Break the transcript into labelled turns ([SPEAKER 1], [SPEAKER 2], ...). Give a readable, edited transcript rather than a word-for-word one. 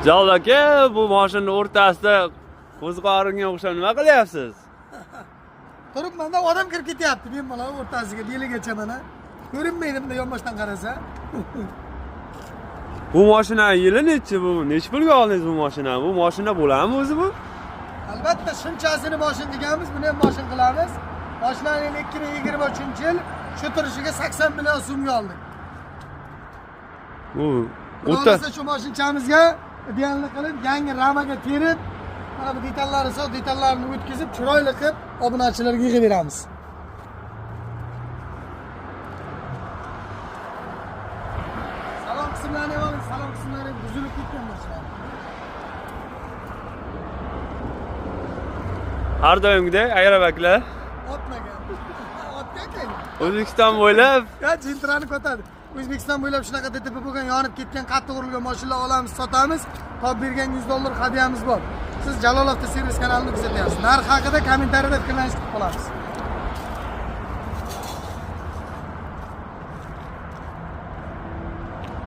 [SPEAKER 1] Jalol aka, bu mashinani o'rtasida qo'ziqoringa o'xshab nima qilyapsiz?
[SPEAKER 2] Turibmanda odam kirib ketyapti bemalol o'rtasiga beligacha mana. Ko'rinmaydi bunday yonboshdan qarasa.
[SPEAKER 1] Bu mashina yili nechi bu? Nechi pulga oldingiz bu mashinani? Bu mashina bo'ladimi o'zi bu?
[SPEAKER 2] Albatta shunchasini moshin deganmiz, buni ham moshin qilamiz. Moshinani 2023-yil shu turishiga 80 million so'mga oldik.
[SPEAKER 1] Bu
[SPEAKER 2] Xudo
[SPEAKER 1] o'ta
[SPEAKER 2] xohlasa shu moshinchamizga idealni qilib, yangi ramaga terib, mana bu detallari soz detallarini o'tkazib, chiroyli qilib obunachilarga yig'ib beramiz. Salon qismlarini ham oling, salon qismlari buzilib ketgan mashina.
[SPEAKER 1] Har doimgidek aerovaklar
[SPEAKER 2] Otmagan. Otgan keyin.
[SPEAKER 1] O'zbekiston bo'ylab
[SPEAKER 2] Ya Gentrani ko'tardi. O'zbekiston bo'ylab shunaqa DTP bo'lgan, yonib ketgan, qattiq urilgan mashinalar olamiz, sotamiz. Topib bergan $100 hadyamiz bor. Siz Jalol Avto Servis kanalini kuzatyapsiz. Narx haqida kommentariyada fikrlanishni kutib qolamiz.